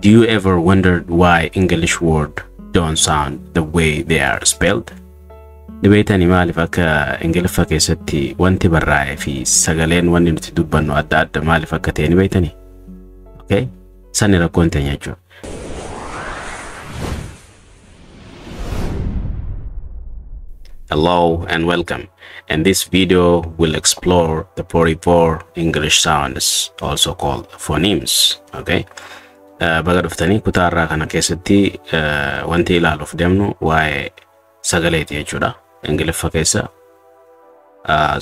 Do you ever wondered why English word don't sound the way they are spelled? Ni beektanii maaliif akka Ingiliffa keessatti wanti barraa'ee fi sagaleen wanni nuti dubbannu adda adda maaliif akka ta'e ni beektanii? Okay? Sani rakkoon teenya jechuudha. Hello and welcome. In this video, we'll explore the 44 English sounds, also called phonemes. Okay? Baga dhuftanii kutaa irraa kana keessatti wanti ilaaluuf deemnu waa'ee sagaleeti jechuudha. Ingiliffa keessa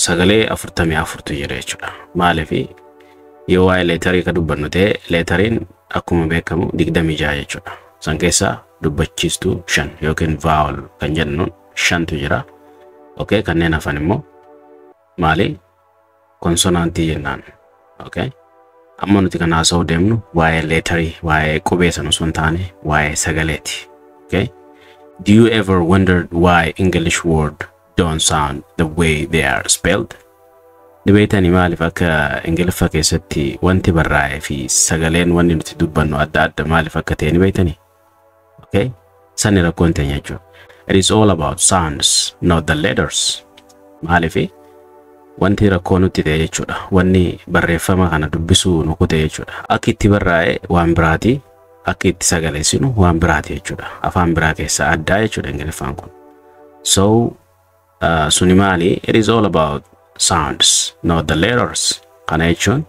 sagalee 44tu jira jechuudha. Maaliif yoo waa'ee letterii ka dubbannu ta'e letteriin akkuma beekamu 26 jechuudha. San keessaa dubbachiistuu 5 yookiin vowel kan jennuun 5tu jira. Okay, kanneen hafan immoo maali? Konsonaantii jennaan. Okay. Amma nuti kan haasa'uu deemnu waa'ee letterii, waa'ee qubee sana osoo hin taane waa'ee sagaleeti. Okay. Do you ever wondered why English word don't sound the way they are spelled? Ni beektanii maaliif akka Ingiliffa keessatti wanti barraa'ee fi sagaleen wanni nuti dubbannu adda adda maaliif akka ta'e ni beektanii? Okay? Sani rakkoon teenya jechuudha. It is all about sounds, not the letters. Maaliif wanti rakkoo nutti ta'e jechuudha. Wanni barreeffama kana dubbisuu nu kute jechuudha. Akka itti barraa'e waan biraati, akka itti sagaleessinu waan biraati jechuudha. Afaan biraa keessaa addaa jechuudha Ingiliffaan kun. So, suni maali? It is all about sounds, not the letters. Kana jechuun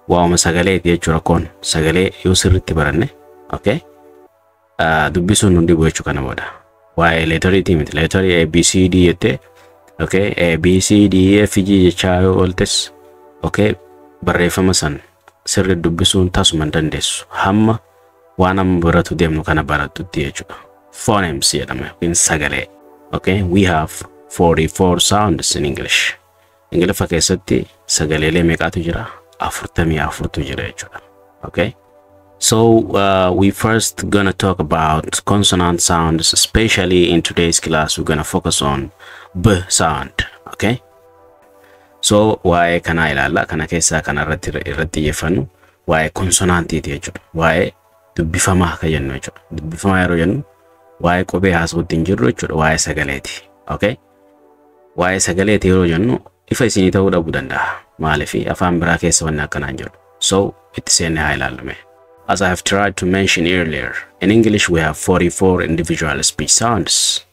waa'uma sagaleeti jechuudha rakkoon. Sagalee yoo sirriitti baranne, okay? Dubbisuun nu dhibu jechuu kana booda. Waa'ee letteriitii miti. Letterii A, B, C, D jettee, okay? A, B, C, D, E, F, G jechaa yoo ooltes, okay? Barreeffama san sirri dubbisuun tasuma hin dandeessu. Hamma waan amma baratu deemnu kana barattutti jechuudha. Phonemes jedhama yookiin sagalee. Okay? We have 44 sounds in English. Ingiliffa keessatti sagaleelee meeqaatu jira? 44tu jira jechuudha. Okay? So we first gonna talk about consonant sounds, especially in today's class we're gonna focus on B sound. Okay? So waa'ee kanaa ilaalla. Kana keessaa kana irratti xiyyeeffannu waa'ee konsonaantiiti jechuudha. Waa'ee dubbifamaa akka jennu jechuudha. Dubbifamaa yeroo jennu waa'ee qubee haasa'uutti hin jirru jechuudha. Waa'ee sagaleeti. Okay? Waa'ee sagaleeti yeroo jennu ifa isinii ta'uu dhabuu danda'a. Maaliif afaan biraa keessa wanni akkanaa hin jiru. So itti seennee haa ilaallume. As I have tried to mention earlier, in English we have 44 individual speech sounds.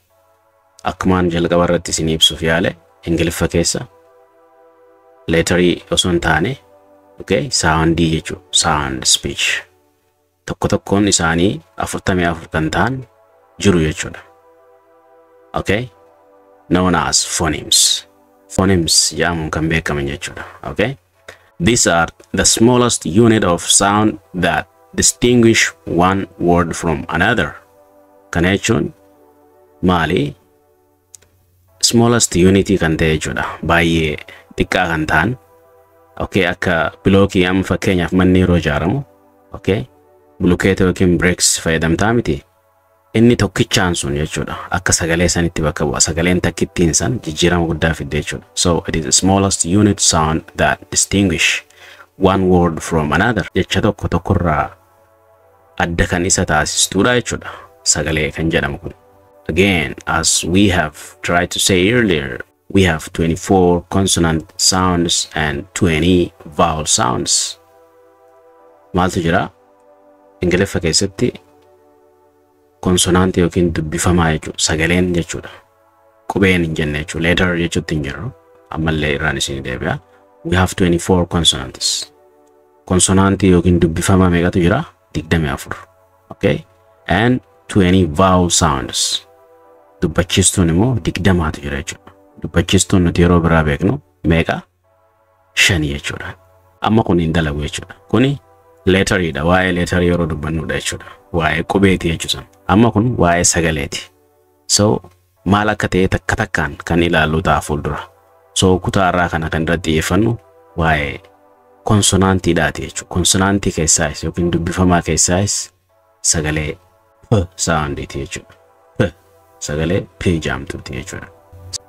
Akkumaan jalqaba irratti isinii ibsuuf yaale Ingiliffa keessa letterii osoo hin taane, okay, soundii jechuudha. Sound speech. Tokko tokkoon isaanii 44 kan ta'an jiru jechuudha. Okay? Known as phonemes. Phonemes jedhamuun kan beekaman jechuudha. Okay? These are the smallest unit of sound that distinguish one word from another. Kana jechuun maali? Smallest unit kan ta'e jechuudha. Baay'ee xiqqaa kan ta'an. Okay, akka bilookii amma fakkeenyaaf manni yeroo ijaaramu, okay, bulukeeta yookiin bricks fayyadamtaa miti. Inni tokkichaan sun jechuudha. Akka sagalee sanitti bakka bu'a. Sagaleen takkittiin san jijjiirama guddaa fidde jechuudha. So it is the smallest unit sound that distinguish one word from another. Jecha tokko tokkorraa adda kan isa taasistuudha jechuudha. Sagalee kan jedhamu kun. Again, as we have tried to say earlier, we have 24 consonant sounds and 20 vowel sounds. Maaltu jira? Ingiliffa keessatti konsonaantii yookiin dubbifamaa jechuudha. Sagaleen jechuudha. Qubeen hin jenne jechuudha. Letter jechuutti hin jirru. Ammallee irraan isin deebi'a. We have 24 consonants. Konsonaantii yookiin dubbifamaa meeqatu jira? 24. Okay? And 20 vowel sounds. Dubbachiistuun immoo 20tu jira jechuudha. Dubbachiistuun nuti yeroo biraa beeknu meeqa? 5 jechuudha. Amma kun hin dalagu jechuudha. Kuni letteriidha. Waa'ee letterii yeroo dubbannudha jechuudha. Waa'ee qubeeti jechuudha. Amma kun waa'ee sagaleeti. So maal akka ta'e takka takkaan kan ilaallu ta'a fuuldura. So kutaa irraa kana kan irratti xiyyeeffannu waa'ee konsonaantiidhaati jechuudha. Konsonaantii keessaayis yookiin dubbifamaa keessaayis sagalee P soundiiti jechuudha. P sagalee P jedhamtuuti jechuudha.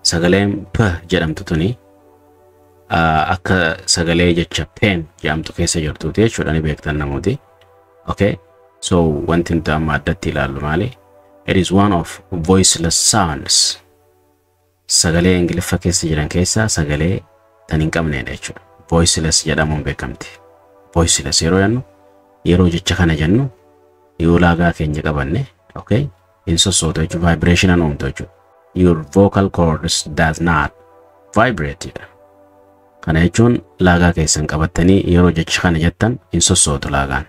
Sagaleen P jedhamtu tuni akka sagalee jecha pen jedhamtu keessa jirtuuti jechuudha. Ni beektan namooti. Okay. So wanti nuti amma addatti ilaallu maali? It is one of voiceless sounds. Sagalee Ingiliffa keessa jiran keessaa sagalee tan hin qabnedha jechuudha. Voiceless jedhamuun beekamti. Voiceless yeroo jennu, yeroo jecha kana jennu, yoo laagaa keenya qabanne, okay, hin sossootu jechuudha. Vibration uumtu jechuudha. Your vocal cords does not vibrate jedha. Kana jechuun laagaa keessan qabattanii yeroo jecha kana jettan hin sossootu laagaan.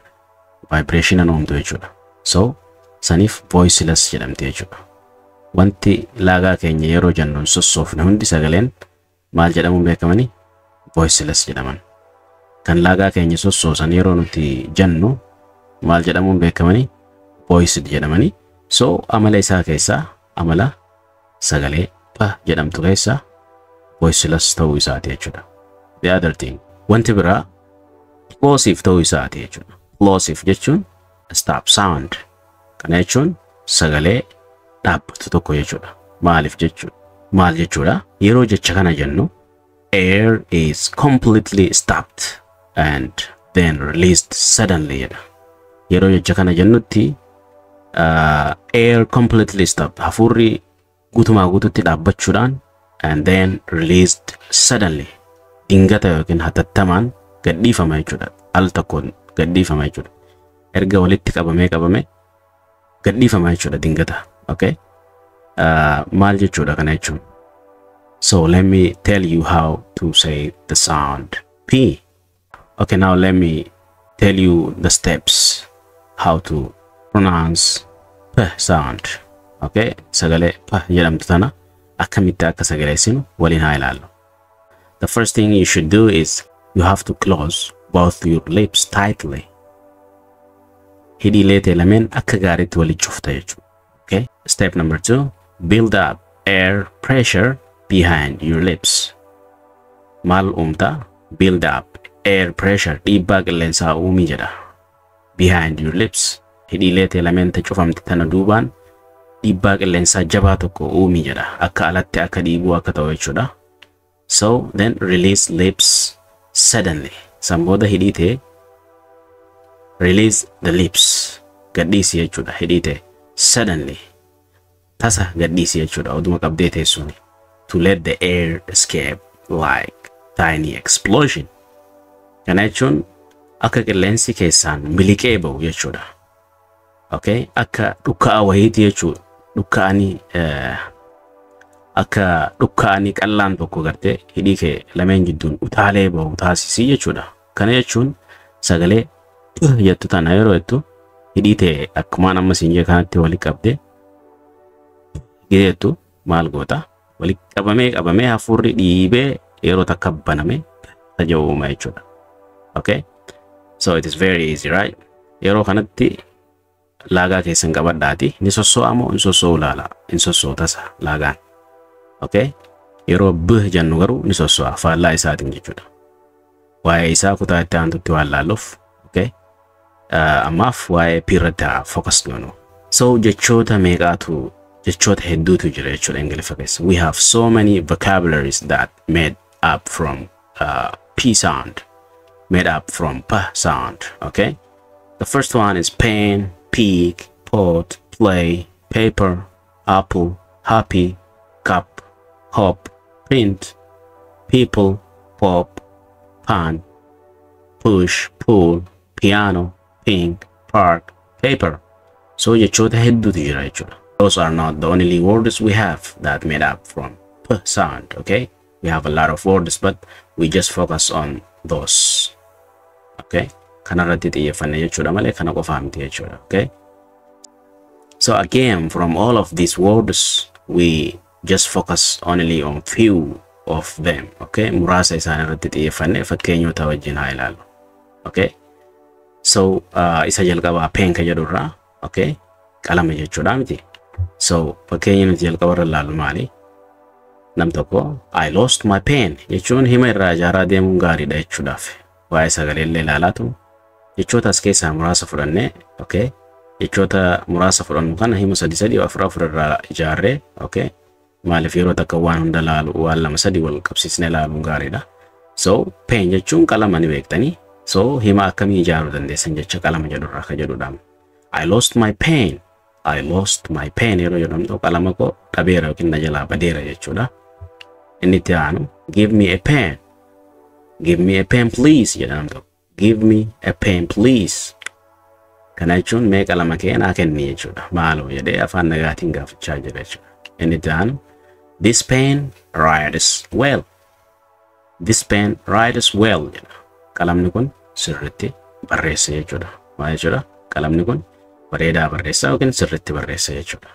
Vibration uumtu jechuudha. So saniif voiceless jedhamti jechuudha. Wanti laagaa keenya yeroo jennu hin sossoofne hundi sagaleen maal jedhamuun beekamanii? Voiceless jedhaman. Kan laagaa keenya sossoosan yeroo nuti jennu maal jedhamuun beekamanii? Voiced jedhamanii. So amala isaa keessaa, amala sagalee p jedhamtu keessaa, voiceless ta'uu isaati jechuudha. The other thing, wanti biraa, plosive ta'uu isaati jechuudha. Plosive jechuun stop sound. Kana jechuun sagalee dhaabbatu tokko jechuudha. Maaliif jechuudha? Maal jechuudha? Yeroo jecha kana jennu air is completely stopped and then released suddenly jedha. Yeroo jecha kana jennutti air completely stopped, hafuurri guutumaa guututti dhaabbachuudhaan, and then released suddenly, dingata yookiin hatattamaan gadhiifama jechuudha. Al tokkoon gadhiifama jechuudha. Erga walitti qabamee qabame gadhiifama jechuudha dingata. Okay? Maal jechuudha kana jechuun? So let me tell you how to say the sound P. Okay, now let me tell you the steps how to pronounce P sound. Okay, sagalee P jedhamtu tana akkamitti akka sagaleessinu waliin haa ilaallu. The first thing you should do is you have to close both your lips tightly. Hidhiilee ta'e lameen akka gaariitti walitti cufta jechuudha. Okay. Step number two, build up air pressure behind your lips. Maal uumta? Build up air pressure, dhiibbaa qilleensaa uumii jedha. Behind your lips, hidhiilee ta'e lameen ta cufamte tana duubaan dhiibbaa qilleensaa jabaa tokko uumii jedha. Akka alatti akka dhiibuu akka ta'u jechuudha. So then release lips suddenly. San booda hidhii ta'e, release the lips, gadhiisi jechuudha, hidhii ta'e suddenly, tasa gadhiisi jechuudha oduma qabdee teessuuni, to let the air escape like tiny explosion. Kana jechuun akka qilleensi keessaan miliqee ba'u jechuudha. Okay, akka dhukka'a wayiiti jechuudha. Dhukka'anii akka dhukka'anii qallaan tokko gartee hidhii kee lameen jidduun utaalee ba'u taasisii jechuudha. Kana jechuun sagalee jettu tana yeroo jettu hidhii ta'e akkumaan amma siin jee kanatti walitti qabdee jettu maal goota? Walitti qabamee qabamee hafuurri dhiibee yeroo takka baname tajaajilu jechuudha. Okay? So it is very easy, right? Yeroo kanatti laagaa keessan qabadhaati ni sossoo'a moo hin sossoo'u laala. Hin sossoo'u tasa laagaan. Okay? Yeroo b jennu garuu ni sossoo'a, faallaa isaatiin jechuudha. Waa'ee isaa kutaa itti aantutti waan laalluuf, okay? Ammaaf waa'ee p irratti haa focus goonu. So jechoota meeqaatu, jechoota hedduutu jira jechuudha Ingiliffa keessa. We have so many vocabularies that made up from P sound, made up from P sound, okay? The first one is pen, pig, pot, play, paper, apple, happy, cup, hop, print, people, pop, pan, push, pull, piano, pink, park, paper. So jechoota hedduutu jira jechuudha. Those are not the only words we have that made up from P sound, okay? We have a lot of words, but we just focus on those. Okay? Kanarratti xiyyeeffanne jechuudha malee kana qofaa miti jechuudha. Okay? So again, from all of these words, we just focus only on few of them. Okay? Muraasa isaan irratti xiyyeeffanne fakkeenyota wajjin haa ilaallu. Okay? So isa jalqabaa pen ka jedhu irraa, okay? Qalama jechuudha miti. So fakkeenya nuti jalqaba irra ilaallu maali? Nam tokko "I lost my pen" jechuun hima irraa ijaaraa deemuun gaariidha jechuudhaaf. Waa'ee sagalee illee ilaalaatu jechoota as keessaa muraasa fudhannee, okay? Jechoota muraasa fudhannu kana hima sadi sadi, afur afur irraa ijaarree, okay? Maaliif yeroo takka waan hunda laalu, waan lama sadi wal qabsiisnee ilaaluun gaariidha. So pen jechuun qalama ni beektanii. So hima akkamii ijaaruu dandeessan jecha qalama jedhurraa ka jedhudha. I lost my pen. I lost my pen yeroo jedhamtu qalama koo dhabeera yookiin na jalaa badeera jechuudha. Inni itti aanu, "Give me a pen. Give me a pen, please," jedha nam tokko. "Give me a pen, please." Kana jechuun mee qalama kee naa kenni jechuudha. Maaloo jedhee afaan nagaatiin gaafachaa jira jechuudha. Inni itti aanu, "This pen writes well. This pen writes well," jedha. Qalamni kun sirriitti barreessa jechuudha. Maal jechuudha? Qalamni kun bareedaa barreessa yookiin sirriitti barreessa jechuudha.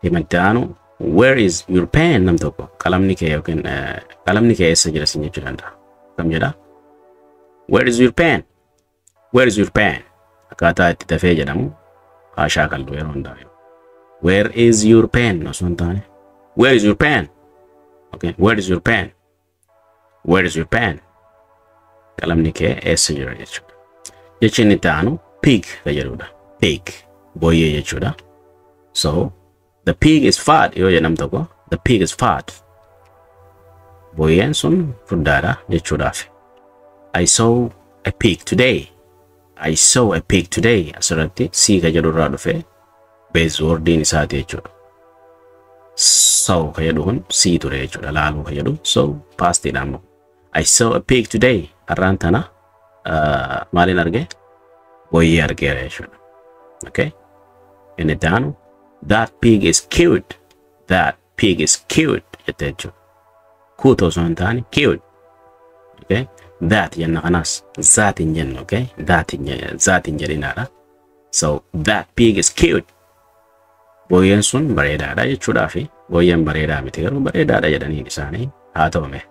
Hima itti aanu, "Where is your pen?" Nam tokko qalamni kee yookiin qalamni kee eessa jira sin jechuu danda'a. Kam jedha? "Where is your pen? Where is your pen?" Akkaataa itti dafee jedhamu haa shaakallu yeroo hundaa. "Where is your pen?" osoo hin taane, "Where is your pen?" Okay, "Where is your pen? Where is your pen?" Qalamni kee eessa jira jechuudha. Jechi inni itti aanu pig ka jedhudha. Pig booyyee jechuudha. So "The pig is fat" yoo jedham tokko, "The pig is fat." Booyyeen sun furdaadha jechuudhaaf. I saw a pig today. I saw a pig today. Asirratti see ka jedhu irraa dhufe base wordiin isaati jechuudha. Saw ka jedhu kun see ture jechuudha. Laaluu ka jedhu so pastiidha ammoo. I saw a pig today. Har'aan tana maaliin arge? Booyyee argeera jechuudha. Okay? Inni itti aanu, "That pig is cute. That pig is cute," jette jechuudha. Cute osoo hin taane cute. Okay? That jenna kanaas that hin jennu, okay? That hin jedhinaadha. So "That pig is cute." Booyyeen sun bareedaadha jechuudhaa fi booyyeen bareedaa miti garuu bareedaadha jedhaniin isaanii haa ta'u mee.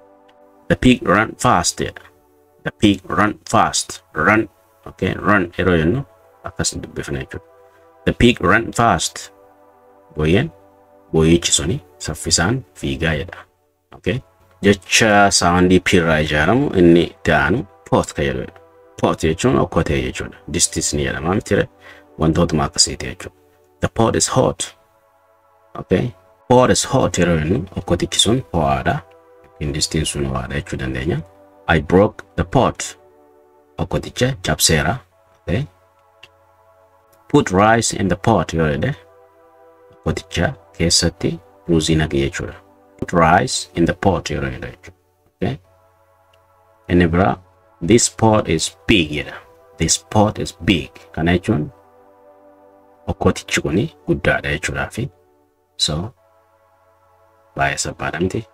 "The pig run fast," jedha. "The pig run fast." Run. Okay, run yeroo jennu akkas dubbifna jechuudha. "The pig run fast." Booyyeen booyichi suni saffisaan fiigaa jedha. Okay. Jecha soundii P irraa ijaaramu inni itti aanu pot ka jedhudha. Pot jechuun okkotee jechuudha. Distis ni jedhama miti, wantootuma akkasiiti jechuudha. "The pot is hot." Okay. "Pot is hot" yeroo jennu okkotichi sun ho'aadha. Yookiin distiin sun ho'aadha jechuu dandeenya. I broke the pot. Okkoticha cabseera. Okay. "Put rice in the pot" yoo jedhe okkoticha keessatti ruuzii naqi jechuudha. "Put rice in the pot" yeroo jedhu jechuudha. Okay. Inni biraa, "This pot is big," jedha. "This pot is big." Kana jechuun okkotichi kuni guddaadha jechuudhaa fi so baay'ee salphaadha miti.